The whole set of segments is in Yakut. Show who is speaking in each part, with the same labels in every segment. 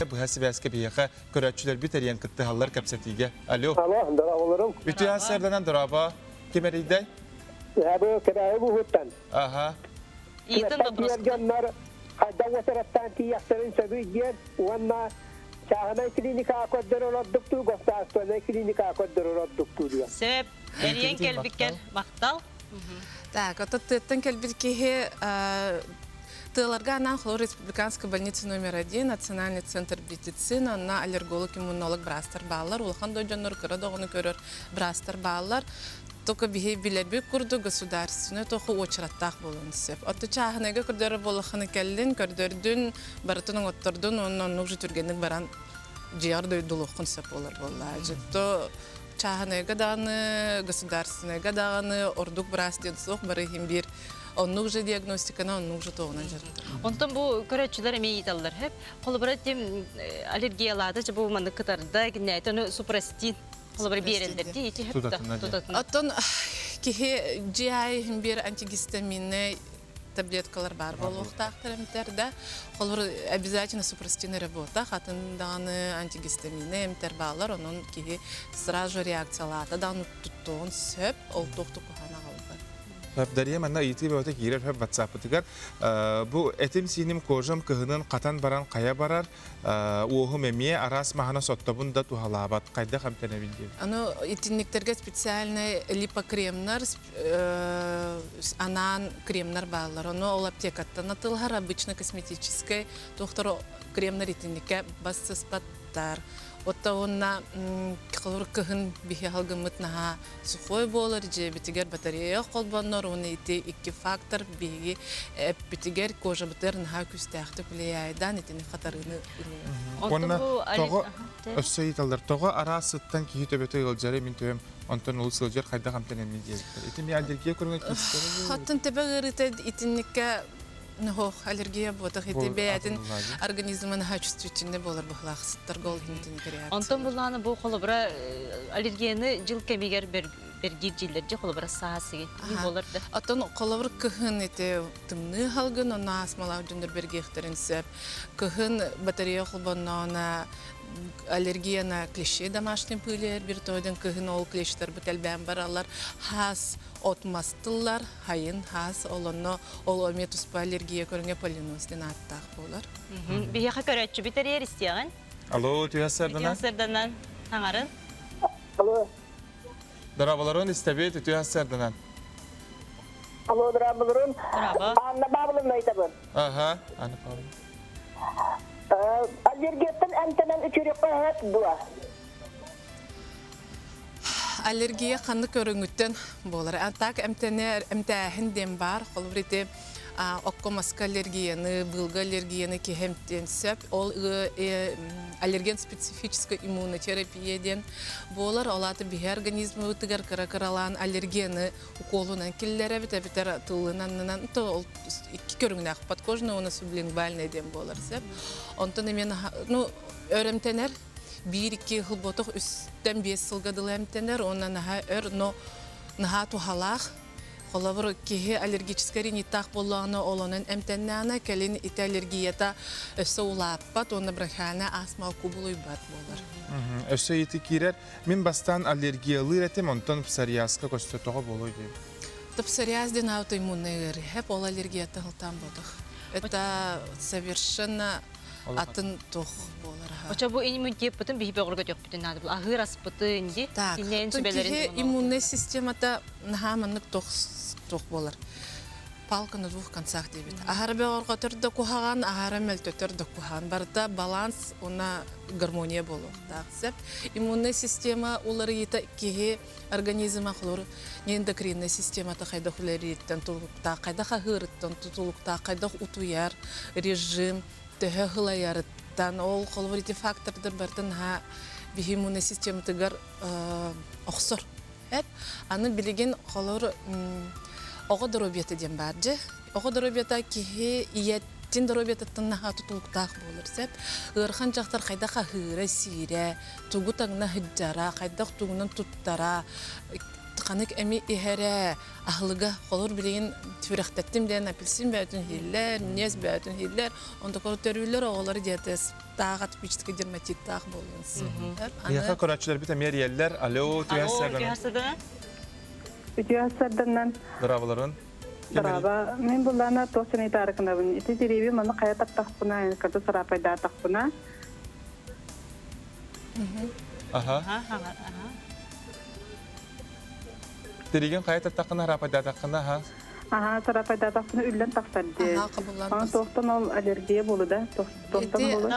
Speaker 1: Быһа сибээскэ биһиэхэ көрөөччүлэрбит эрийэн кыттыһаллар кэпсэтиигэ. Алло.
Speaker 2: Алло, дорооболорум.
Speaker 1: Үтүө сарданан дорообо. Ким эрийдэй?
Speaker 2: Бу Кэбээйи улууһуттан.
Speaker 1: Аха.
Speaker 3: Ыйытын вопрос.
Speaker 2: Дьоннор хайдах уочараттаан тиийэхтэрин сөбүй диэн уонна чааһынай клиникаҕа көрдөрөр ордук дуу, государственнай клиникаҕа көрдөрөр ордук дуу диэн.
Speaker 3: Сөп. Эрийэн кэлбиккэр махтал.
Speaker 4: Так, ото тыаттан кэлбит киһи тыаларга анаан холор республиканская больница номер один, национальный центр медицины, онно аллерголог, иммунолог быраастар бааллар, улахан дойдоннор кыра доҕону көрөр быраастар бааллар. Только биһи билэрбит курдук государственный тоху уочараттаах буолуон сөп. Отто чааһынайга көрдөрөр буоллаххына кэллин, көрдөрдүн, барытын оҥоттордун, уонна оннук же түргэнник баран дьиэҕэр дойдулуоххун сөп буолар буолла. Дьэ, чааһынайга даҕаны, государственныйга даҕаны ордук быраас диэн суох бары иһин биир оннук же диагностиканы оннук же туоҕунан дьарыктанар.
Speaker 3: Онтон бу көрөөччүлэр эмиэ ыйыталлар хөп. Холобура тим аллергиялаата же бу маннык кытарда, кинээти ону супрастин холобура биэрэллэр дии ити хөп тутатына.
Speaker 4: Оттон киһи GI иһин биир антигистаминнай таблеткалар баар буолуохтаахтар эмтэр да. Холобур, обязательно супрастин эрэ буолтах, атын даҕаны антигистамины эмтэр бааллар, онон киһи сразу же реакциялаата даҕаны туттуон сөп, ол туох да куһаҕан аҕалбат.
Speaker 1: Дария манна ыйытыы бөҕөтө киирэр хөп ватсаппытыгар бу этим-сииним кожам кыһынын хатан баран хайа барар уоһум эмиэ араас маһына соттобун да туһалаабат хайдах эмтэнэбин диэн.
Speaker 4: Аны итинниктэргэ специальный липокремнар анаан кремнар бааллар. Ону ол аптекаттан атылыһар обычно косметическай туохтар кремнар итинникке бас сыспаттар. Отто уонна холобур кыһын биһи алгыммыт наһаа сухой буолар, дьиэбитигэр батарея холбоннор уонна ити икки фактор биһиги эппитигэр кожабытыгар наһаа күүстээхтик влияйдаан итини хатарыыны
Speaker 1: Уонна тоҕо өссө ыйыталлар тоҕо араас сыттан киһи төбөтө ыалдьара мин төбөм онтон ол сылдьар хайдах эмтэнэммин диэбиттэр. Ити ми аллергия көрүҥэ киирсэрэ
Speaker 4: Оттон төбө ыарыыта итинниккэ Нохох, аллергия буотах ити бэйэтин организмын наһаа чувствительный буолар быһылаах сыттарга ол итинник реакция.
Speaker 3: Онтон буллааны бу холобура аллергияны жыл кэмигэр бэргиир дьиллэрдьи холобура саас сиги буолар да.
Speaker 4: Оттон холобур кыһын ити тымныы халгын онно астмалаах дьоннор бэргиэхтэрин сөп. Кыһын батарея холбонноона аллергия на клещи домашней пыли бир тооден кыһын ол клещтер бут элбээн бараллар хаас от мастыллар хайын хаас олонно ол эмиэ туспа аллергия көрүҥэ полиноз диэн ааттаах буолар.
Speaker 3: Биһиэхэ көрөөччүбүт эрийэр истиэҕин.
Speaker 1: Алло, түһэ сарданан.
Speaker 3: Түһэ сарданан. Таҥарын.
Speaker 2: Алло.
Speaker 1: Дорооболорун истэбит, үтүө сарданан.
Speaker 2: Алло, дорооболорун.
Speaker 3: Дорообо.
Speaker 2: Анна Павловна айтабын.
Speaker 1: Ага, Анна Павловна.
Speaker 2: Аллергияттан эмтэнэн үтүөрүөххэ сөп дуо?
Speaker 4: Аллергия ханнык көрүҥүттэн буолар. А так эмтэнэр, эмтээһин диэн баар. Холобур ити окко маска аллергияны, быылга аллергияны киһи эмтиэн сөп. Ол аллерген специфическая иммунотерапия диэн буолар. Ол аата биһи организмыбытыгар кыра-кыралаан аллергияны уколунан киллэрэбит, эбэтэр тылынан то ол икки көрүҥнээх подкожный уонна сублингвальный диэн буолар сөп. Онтон эмиэ ну өрөмтэнэр биир-икки сыл буотах үстэн биэс сылга дылы эмтэнэр уонна наһаа өр, но наһаа туһалаах. Холобур, киһи аллергическай риниттаах буоллаҕына, ол онон эмтэннэҕинэ, кэлин ити аллергията өссө улааппат уонна бронхиальнай астма кубулуйбат буолар.
Speaker 1: Өссө ити киирэр. Мин бастаан аллергиялыыр этим, онтон псориазка көстө тоҕо буолуой диэбит.
Speaker 4: Псориаз диэн аутоиммунный ыарыы. Хэп ол аллергията ылтаан буотах. Это совершенно атын туох буолар аха.
Speaker 3: Очо бу иммунитеппытын биһи бөҕөргөтүөхпүтүн наада бул аһыыр аспытын ди
Speaker 4: Так,
Speaker 3: киннээн
Speaker 4: оттон
Speaker 3: сүбэлэрин
Speaker 4: киһи иммуннай системата наһаа маннык туох туох буолар. Палка на двух концах диэбит. Аһара бөҕөргөтөр да куһаҕан, аһара мөлтөтөр да куһаҕан. Барыта баланс уонна гармония буолуохтаах. Сөп. Иммуннай система уларыйыыта киһи организма холор эндокринная системата хайдах үлэлиириттэн тутулуктаах, хайдах аһыырыттан тутулуктаах, хайдах утуйар режим, төһө һылайарыттан, ол холобур ити фактордар барытын наһаа биһи иммуннай систематыгар охсор. Эп аны билигин холобур оҕо доруобуйата диэн баар дьэ. Оҕо доруобуйата киһи ийэтин доруобуйатыттан наһаа тутулуктаах буолар сөп. Ыарахан дьахтар хайдах аһыыра-сиирэ, тугу таҥна сылдьара, хайдах тугунан туттара. Ханык эми иһэрэ, аһылыга холор билигин сүрэхтэттим диэн апельсин бөтүн иһиллэр, ньиэс бөтүн иһиллэр, онтукор төрүүллэр оҕолор диатезтаах, атопическай дерматиттаах буолуон сөп.
Speaker 1: Биһиэхэ көрөөччүлэрбит эмиэ эрийэллэр. Алло,
Speaker 3: Алло, түһэ сарданан.
Speaker 5: Үтүө сарданан.
Speaker 1: Дорооболорун.
Speaker 5: Дорообо. Мин буллаана туох санитарыкынабын. Ити тирииби маны хайа таптахпына, каты сарапайдаатахпына.
Speaker 1: Аха. Тиригин хайа таттаххына, харапайдаатаххына, аха.
Speaker 5: Аха, сарапайдаатахпына үллэн тахсар дии.
Speaker 4: Аха, қабыллан
Speaker 5: Аны туохтан ол аллергия болу да? Туохтан болу?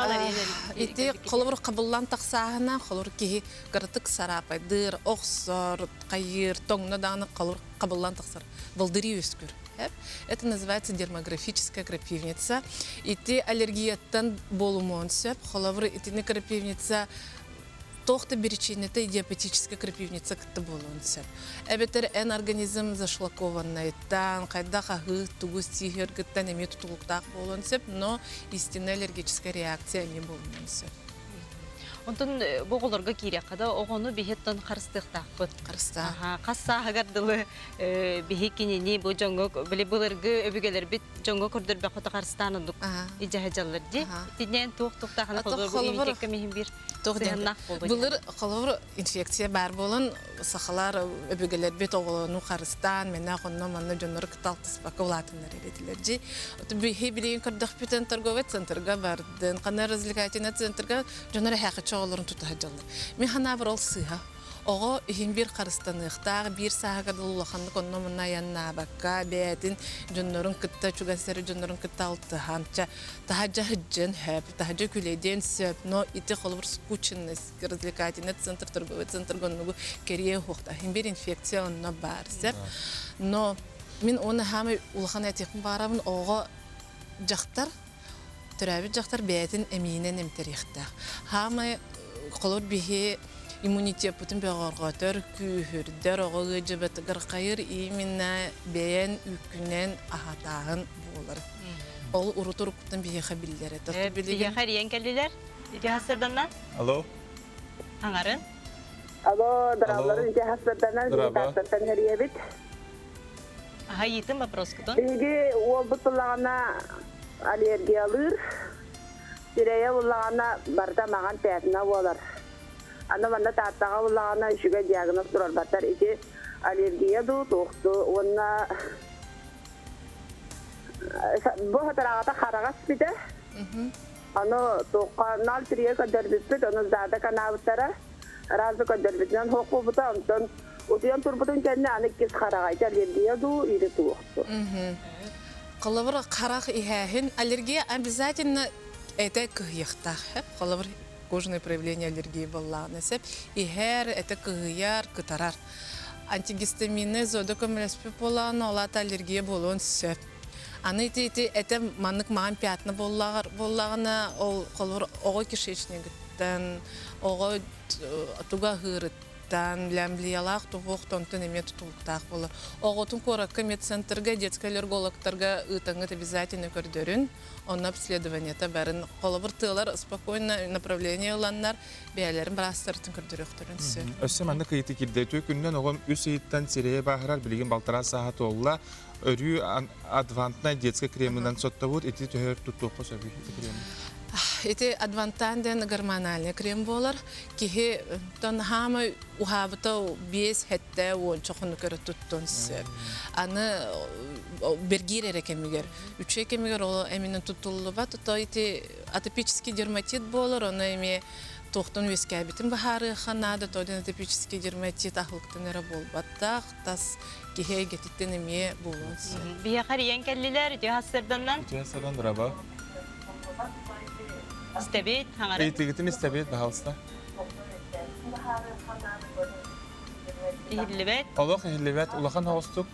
Speaker 4: Ити холобур қабыллан тахсааһына, холобур киһи кыратык сарапайдыыр, охсор, хайыыр, тоҥно даҕаны холобур қабыллан тахсар. Волдыри үөскүүр. Это называется дермографическая крапивница. Ити аллергияттан болумуон сөп. Холобур итини крапивница туох да биричиинэтэ идиопатическая крапивница кытта буолуон сөп. Эбэтэр эн организм зашлакованнайыттан, хайдах аһыы, тугу сииһэргиттэн эмиэ тутулуктаах буолуон сөп, но истинная аллергическая реакция эмиэ буолуон сөп.
Speaker 3: Онтон бу оҕолорго киириэххэ да оҕону биһиттэн харыстыахтаахпыт.
Speaker 4: Харыстаа.
Speaker 3: Хас сааһыгар дылы биһи кинини бу дьоҥҥо били былыргы өбүгэлэрбит дьоҥҥо көрдөрбөххө харыстаан оннук идьэһэ дьаллар дии. Итиннээн туох туохтаахына холобур бу имитекка миһин биир сыһыаннаах буолуо.
Speaker 4: Былыр холобур инфекция баар буолан сахалар өбүгэлэрбит оҕолону харыстаан мэнэ онно манна дьоннору кытта алтыспакка улаатыннар этилэр дии. Биһи билигин көрдөхпүтүн торговый центрга бардын, ханна развлекательный центрга дьоннор эһээхиччи оҕолорун тута сылдьаллар. Мин санаабар ол сыыһа. Оҕо иһин биир харыстаныахтаах, биир сааһыгар дылы улаханнык онно-мунна айаннаабакка, бэйэтин дьоннорун кытта, чугас эрэ дьоннорун кытта алтыһан, ча таһырдьа сылдьыан сөп, таһырдьа күлэйдиэн сөп, но ити холобур скученность, развлекательный центр, торговый центрга оннугу кэрийэ уһуохтаах. Иһин биир инфекция онно баар сөп. Но мин уонна хаамай улахан этиэхпин баҕарабын, оҕо дьахтар төрөөбүт дьахтар бэйэтин эмиийинэн эмтэриэхтээх. Хаамай холор биһи иммунитеппытын бөҕөрҕөтөр, күүһүрдэр, оҕо ыалдьыбатыгар хайыр именно бэйэн үүккүнэн аһатааһын буолар. Ол урут уруккуттан биһиэхэ биллэр этэ.
Speaker 3: Биһиэхэ эрийэн кэллилэр. Ити хасырданнан?
Speaker 1: Алло.
Speaker 3: Аҥарын.
Speaker 6: Алло, дорооболорун ити хасырданан, Тааттаттан эрийэбит.
Speaker 3: Аһайыытын вопроскутун.
Speaker 6: Биһиги уолбут буллаҕына аллергиялыыр, сирэйэ буллаҕына барыта маҕан пятна буолар. Аны манна Тааттаҕа буллаҕына үчүгэй диагноз турарбаттар. Ити аллергия дуу, туох дуу уонна бу хатараҕата хараҕас бүтэ. Аны туохха нал тирийэ көрдөрбүппүт, ону заада канаабыттара. Разы көрдөрбүтүнэн суох буолбута, онтон утуйан турбутун кэннэ аны иккис хараҕайда аллергия дуу или туох дуу.
Speaker 4: Холобур, харах иһээһин аллергия обязательно этэ кыһыйыахтаах. Холобур, кожное проявление аллергии буоллаҕына сөп. Иһэр, этэ кыһыйар, кытарар. Антигистаминнай зода көмөлөспүт буоллаҕына, ол аата аллергия буолуон сөп. Аны ити ити этэ маннык маҕан пятна буоллаҕар буоллаҕына, ол холобур оҕо кишечнигыттан, оҕо туга аһыырыттан, лямблиялаах туһуох тонтон эмиэ тутулуктаах буолар. Оҕотун куоракка медцентрга, детскай аллергологтарга ыытаҥҥыт обязательно көрдөрүн, онно обследованиета барын. Холобур, тыалар спокойно направление ыланнар, бэйэлэрин быраастарытын көрдөрүөхтэрин сөп.
Speaker 1: Өссө маннык ыйытыы киирдэ. Үтүө күнүнэн оҕом үс ыйыттан сирэйэ бааһырар, билигин балтараа сааһа туолла. Өрүү адвантнай детскай кремынан соттобут, ити төһөр туттуохха сөбүй ити креми?
Speaker 4: Ити адвантан диэн гормональный крем буолар. Киһи тон хаамай уһаабыта биэс хэттэ уонча хонук эрэ туттуон сөп. Аны бергиир эрэ кэмигэр, үчүгэй кэмигэр ол эминэн туттуллубат. То ити атопический дерматит буолар, ону эмиэ туохтан үөскээбитин быһаарыахха наада. То диэн атопический дерматит аһылыктан эрэ буолбатах, тас киһи эйгэтиттэн эмиэ буолуон сөп.
Speaker 3: Биһиэхэ эрийэн кэллилэр, үтүө сарсыарданнан.
Speaker 1: Үтүө сарсыардан, дорообо.
Speaker 3: Истэбит, хаҥара.
Speaker 1: Ыйытыгытын истэбит, баһаалыста.
Speaker 3: Иһиллибэт.
Speaker 1: Олох иһиллибэт, улахан соҕустук.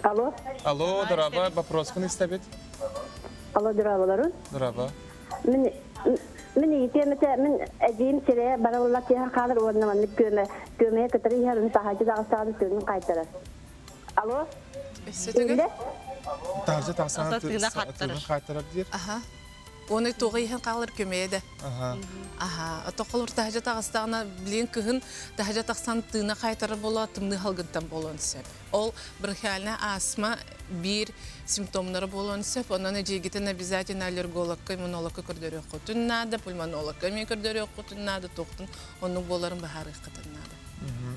Speaker 6: Алло.
Speaker 1: Алло, дорообо, вопроскун истэбит.
Speaker 6: Алло, дорооболорун.
Speaker 1: Дорообо.
Speaker 6: Мин мин иитиэм этэ, мин эдьиийим сирэйэ барылла тиһэн хаалар уонна маннык күөмэ күөмэйэ кытары иһэр таһааччы таҕыстаҕына тыынын хаайтарар. Алло?
Speaker 4: Өссө төгүл?
Speaker 1: Таһырдьа тахсан
Speaker 3: Тыына хааттарар.
Speaker 1: Тыына хааттарар диир.
Speaker 4: Аха. Оны туоҕа иһэн хаалар көмөйө да. Аха. Ото холур таһдьа таҕыстаҕына билин кыһын таһдьа тахсан тыына хайтара буола тымныы халгынтан буолуон сөп. Ол бронхиальная астма биир симптомнара буолуон сөп. Онон эдьиийгитин обязательно аллергологка, иммунологка көрдөрүөххүтүн наада, пульмонологка эмиэ көрдөрүөххүтүн наада, туохтун оннук буоларын быһаарыаххытын наада.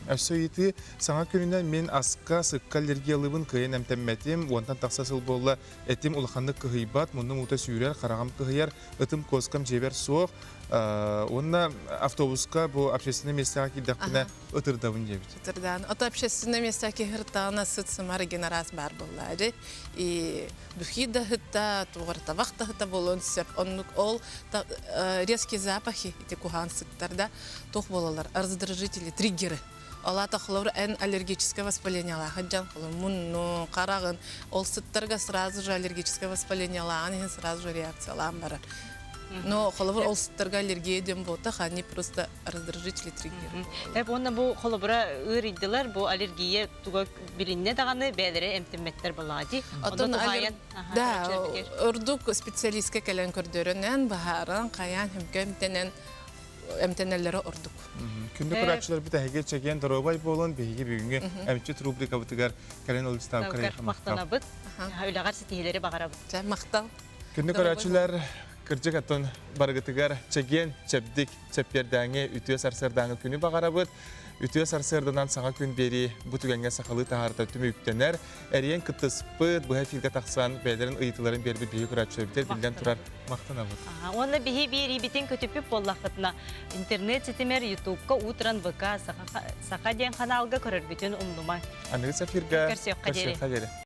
Speaker 1: Өссө ыйытыы, саҥа күнүнэн мин аска, сыкка аллергиялыыбын кыайан эмтэммэтим, уонтан тахса сыл буолла, этим улаханнык кыһыйбат, муннум уута сүүрэр, хараҕым кыһыйар, ытым куоскам дьиэбэр суох, уонна автобуска бу общественное миэстэҕэ киирдэхпинэ ытырдабын диэбит.
Speaker 4: Ытырдаан. Ото общественное место киһиртаана сыт сымар генерас баар буоллаары. И духи да хытта, тугар табах да хыта буолуон сөп. Оннук ол резкие запахи ити куһаан сыттар да туох буолалар раздражители, триггеры. Ол аата холобур эн аллергическое воспалениелаах дьон холобур мунну, хараҕын ол сыттарга сразу же аллергическое воспалениелааҕын иһин сразу же реакциялаан барар. Но холобур ол сыттарга аллергия диэн буолтах, они просто раздражители триггеры.
Speaker 3: Эп уонна бу холобура ыарыйдылар, бу аллергия туга билиннэ даҕаны бэйэлэрэ эмтэммэттэр балаади.
Speaker 4: Оттон да, ордук специалистка кэлэн көрдөрөнөн, баһааран, хайаан хөмкө эмтэнэн эмтэнэллэрэ ордук.
Speaker 1: Күндү көрөөччүлэрбит эһиги чэгиэн доруобай буолун, биһиги бүгүҥҥү эмчит рубрикабытыгар кэлэн ылыстаабыккар
Speaker 3: махтанабыт. Үлэҕэр ситиһиилэри баҕарабыт.
Speaker 4: Чэ, махтал.
Speaker 1: Күндү көрөөччүлэр, кырдьык аттан барыгытыгар чэгиэн, чэбдик, чэппиэрдээҥи үтүө сарсыардааҥы күнү баҕарабыт. Үтүө сарсыарданан саҥа күн биэрии бу түгэҥҥэ сахалыы таһаарта түмүктэнэр. Эриэн кыттыспыт, быһа эфиргэ тахсан бэйэлэрин ыйытыыларын биэрбит биһиги көрөөччүлэрбитигэр биллэн турар махтанабыт.
Speaker 3: Уонна биһи биэриибитин көтүппүт буоллаххытына, интернет ситимэр Ютубка утран ВК Саха диэн ханаалга көрөргүтүн умнумаҥ.
Speaker 1: Аныгыс эфиргэ
Speaker 3: Көрсүөххэ диэри.
Speaker 1: Көрсүөххэ диэри.